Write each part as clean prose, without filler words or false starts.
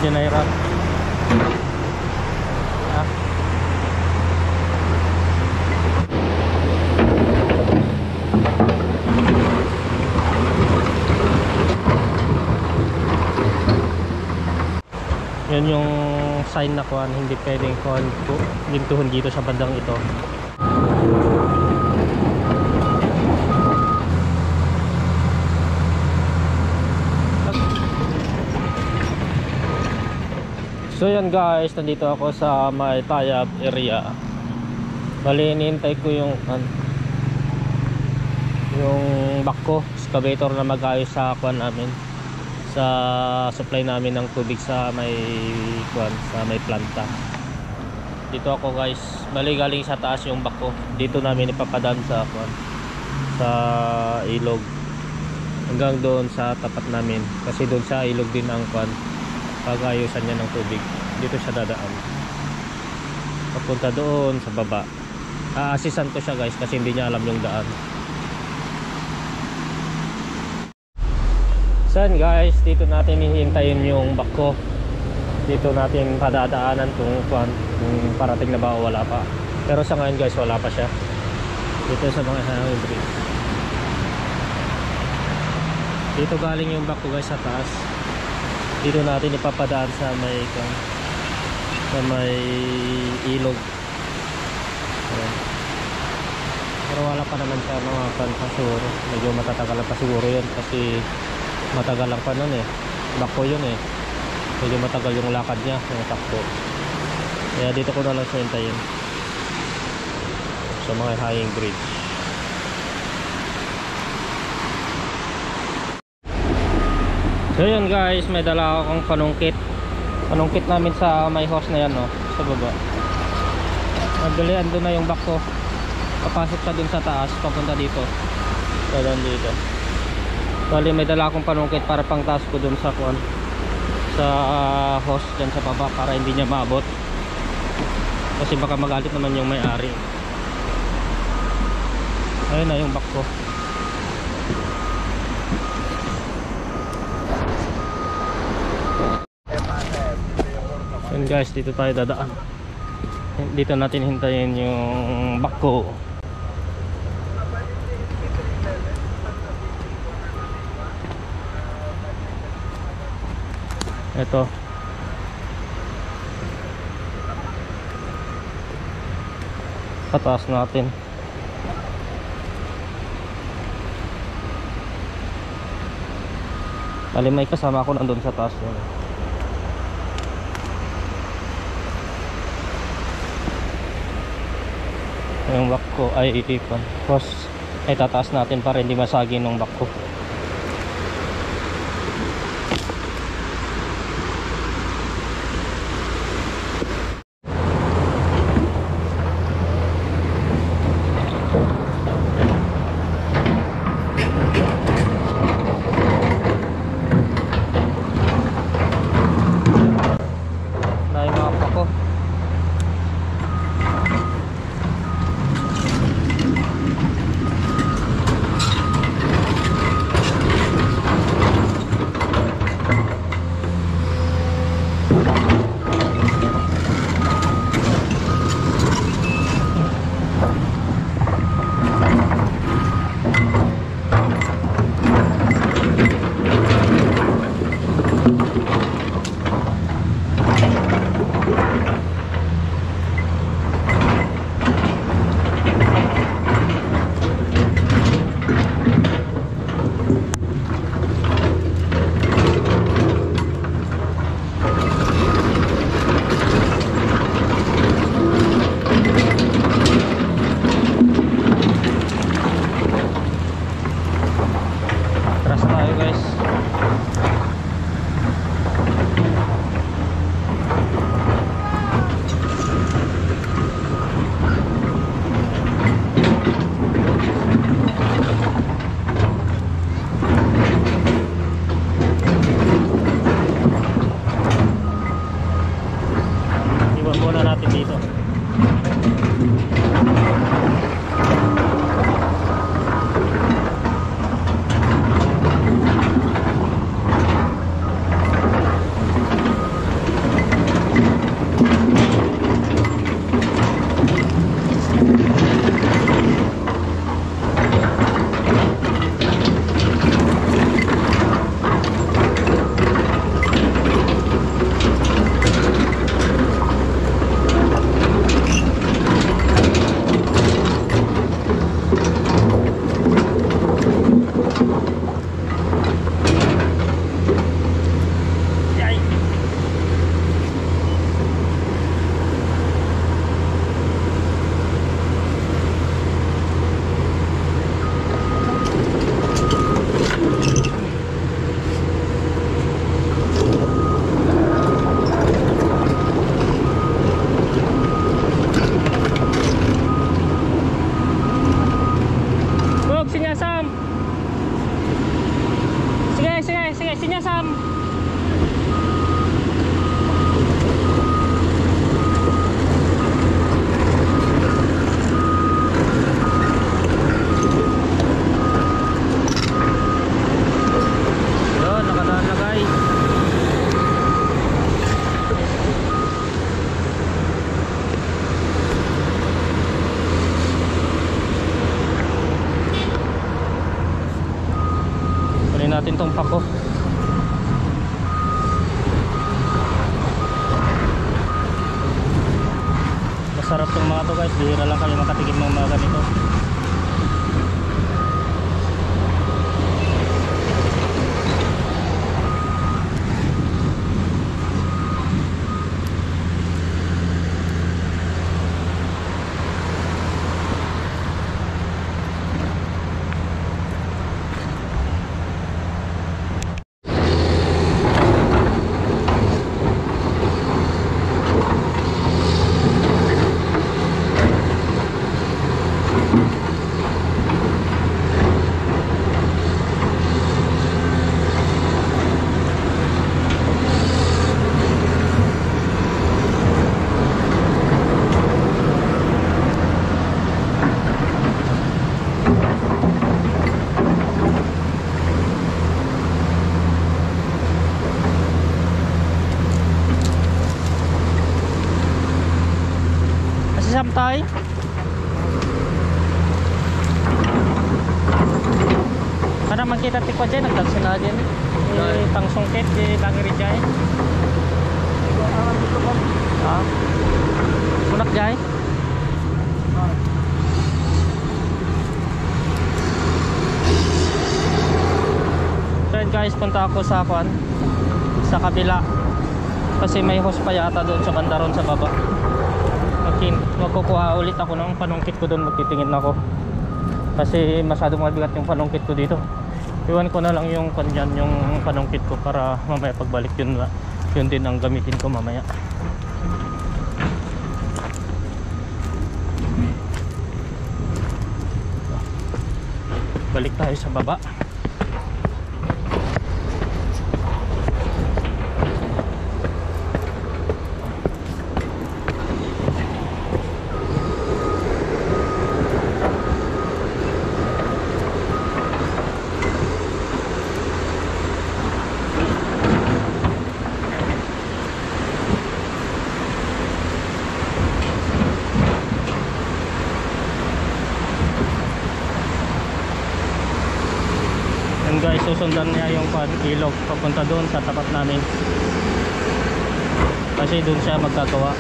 medyo nahirap. Yan yung sign na kuhan, hindi pwedeng kuhan po gintuhon dito sa bandang ito. So yan guys, nandito ako sa may Tayab area. Bali hinihintay ko yung bako, excavator na mag-ayos sa kuhan namin, sa supply namin ng tubig sa may planta. Dito ako guys, bali galing sa taas yung bako, dito namin ipapadaan sa ilog hanggang doon sa tapat namin, kasi doon sa ilog din ang pag-ayusan niya ng tubig. Dito siya dadaan papunta doon sa baba. Aasisan ko siya guys kasi hindi niya alam yung daan. San guys, dito natin hihintayin yung bako. Dito natin padadaanan kung parating na ba o wala pa. Pero sa ngayon guys, wala pa siya. Dito sa mga hanging bridge. Dito galing yung bako guys sa taas. Dito natin ipapadaan sa may ilog. Pero wala pa naman siya mga siguro. Medyo matatagalan pa siguro yun kasi matagal lang pa nun bako yun medyo matagal yung lakad niya, yung takbo. Kaya dito ko na lang siya hintayin sa mga hanging bridge. So yun guys, may dala akong panungkit namin sa may hose na yan sa baba. Madali, andun na yung bako, papasok siya dun sa taas papunta dito. So dito bali may dala akong panungkit para pang taas ko dun sa hose dyan sa baba para hindi niya maabot, kasi baka magalit naman yung may-ari. Ayun na yung bako. And guys, dito tayo dadaan. Dito natin hintayin yung bako. Ito pataas natin. Bali may kasama ako nandun sa taas yun. Yung bako ay cross ay tataas natin para hindi masagi ng bako. ayusin niya, Sam. Yun, nakadaan na guys. Kunin natin tong pako. Masarap tong mga to guys, bihira lang kami makatigim ng mga ganito. Tay kada makita ti ko dyan nagdagsa na dyan tang sungkit di bangiri dyan kunak dyan so yun guys, punta ako sa kwan sa kabila kasi may hose pa yata doon sa bandaron sa baba. Magkukuha ulit ako ng panungkit ko doon, magtitingin na ako kasi masyadong mabigat yung panungkit ko dito. Iwan ko na lang yung kanyan, yung panungkit ko para mamaya pagbalik yun din ang gamitin ko mamaya. Balik tayo sa baba. Guys, susundan niya yung ilog papunta doon sa tapat namin kasi doon siya magkagawa.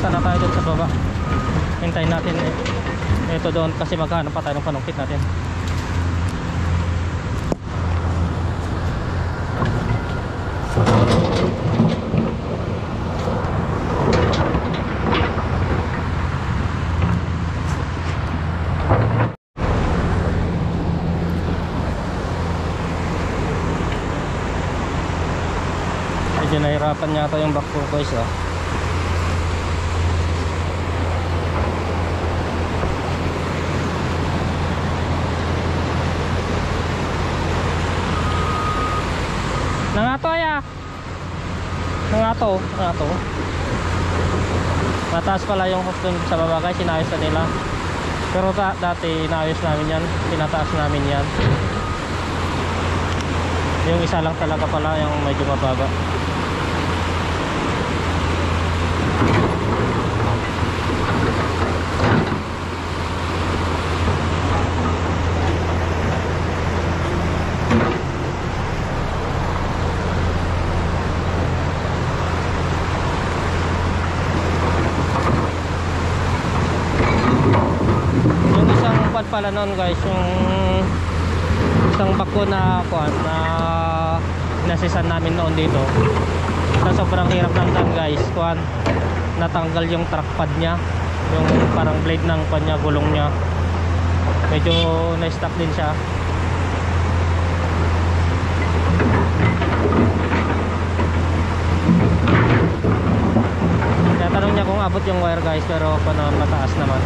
Na tayo doon sa baba, hintayin natin ito doon kasi maghanap pa tayo ng panungkit natin. Medyo nahirapan yata yung back ko guys Nangato ya. Nangato. Mataas pala yung hook dun sa baba guys, sinayos na nila. Pero dati inayos namin yan, tinataas namin yan. Yung isa lang talaga pala yung medyo mababa. pala noon guys, yung isang bako na kuan na nasisan namin noon dito. Sa sobrang hirap ng daan guys, kuan natanggal yung track pad niya, yung parang blade ng kanya, gulong niya. Medyo na-stuck din siya. Kaya tanong niya kung abot yung wire guys, pero mataas naman.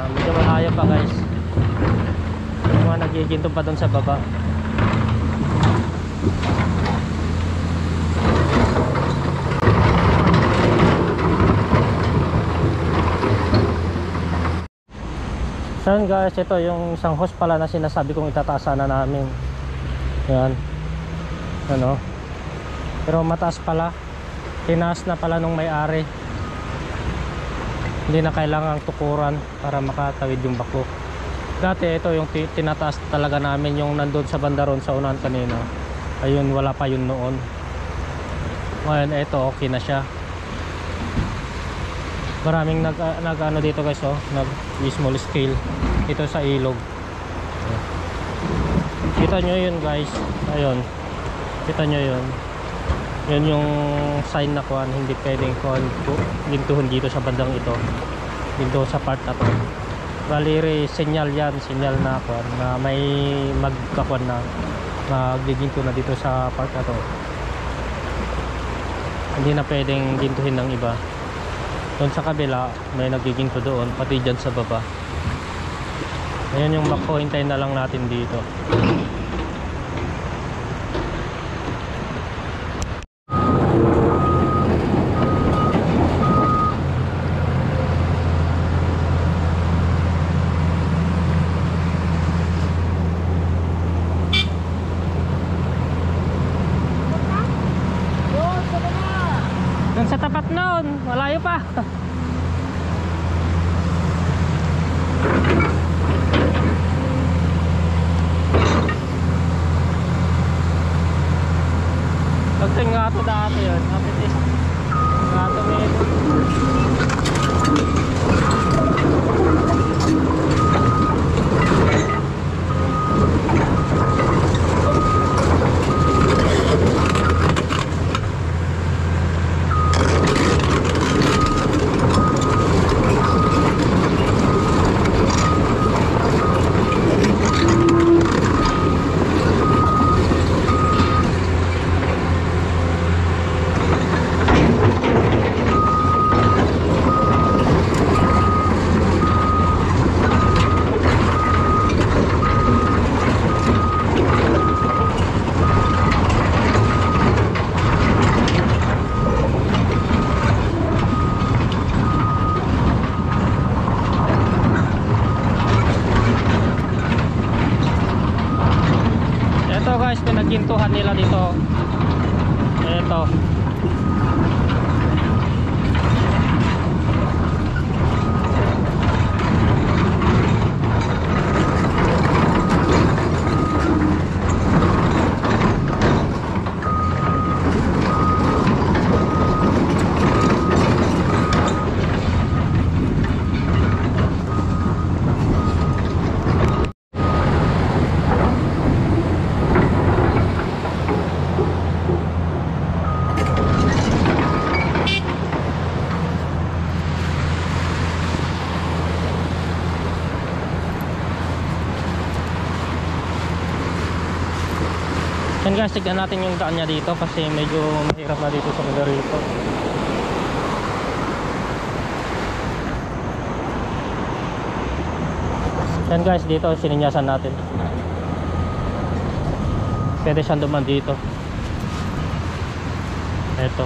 Medyo malayo pa guys, yung mga nagiginto pa doon sa baba. So guys, ito yung isang hose pala na sinasabi kong itataas na namin. Yan, ano, pero mataas pala, tinaas na pala nung may-ari. Hindi na kailangang tukuran para makatawid yung bako. Dati ito yung tinataas talaga namin, yung nandun sa bandaron sa unahan kanina. Ayun, wala pa yun noon. Ngayon ito okay na siya. Maraming nag ano dito guys, oh, nag small scale ito sa ilog. Kita nyo yun guys, ayun, kita nyo yun. Yun yung sign na kuhan, hindi pwedeng kuhan gintuhon dito sa bandang ito, dito sa part na to. Bali sinyal yan, sinyal na kuhan na may magkakuhan na magdiginto na dito sa part na to. Hindi na pwedeng gintuhin ng iba. Doon sa kabila may nagiginto doon, pati dyan sa baba. Ayan yung bako, hintayin na lang natin dito. Sa tapat noon, malayo pa. Pagting nga ito dati yun, kapit is nga ito medyo. paggintuhan nila dito. Ito. Yan guys, tignan natin yung daan niya dito kasi medyo mahirap na dito sa lugar dito. Yan guys, dito sininyasan natin. Pwede siyang duman dito. Ito.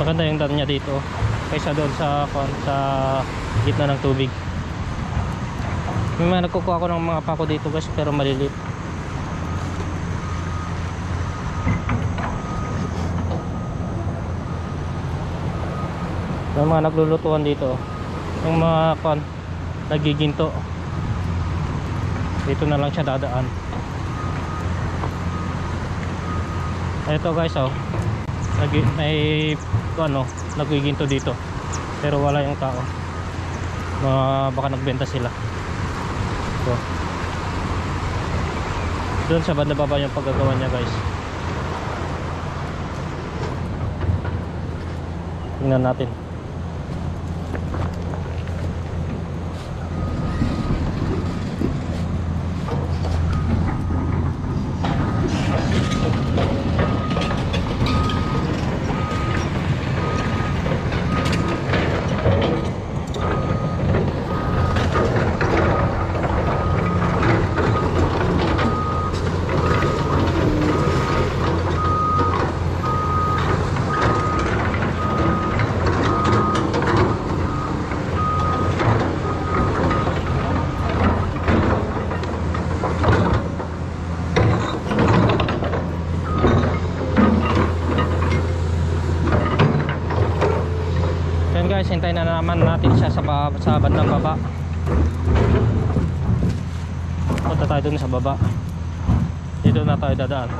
Maganda yung daan niya dito kaysa doon sa gitna ng tubig. May mga nagkukuha ko ng mga pako dito guys, pero malilit. May mga naglulutuan dito. Yung mga nagiginto. Dito na lang siya dadaan. Ito guys, oh. May nagiginto dito. Pero wala yung tao. Baka nagbenta sila. So, doon sa banda baba yung paggagawa niya guys. Tingnan natin. Guys, hintayin na naman natin siya sa bandang baba. Punta tayo dun sa baba. Dito na tayo dadaan.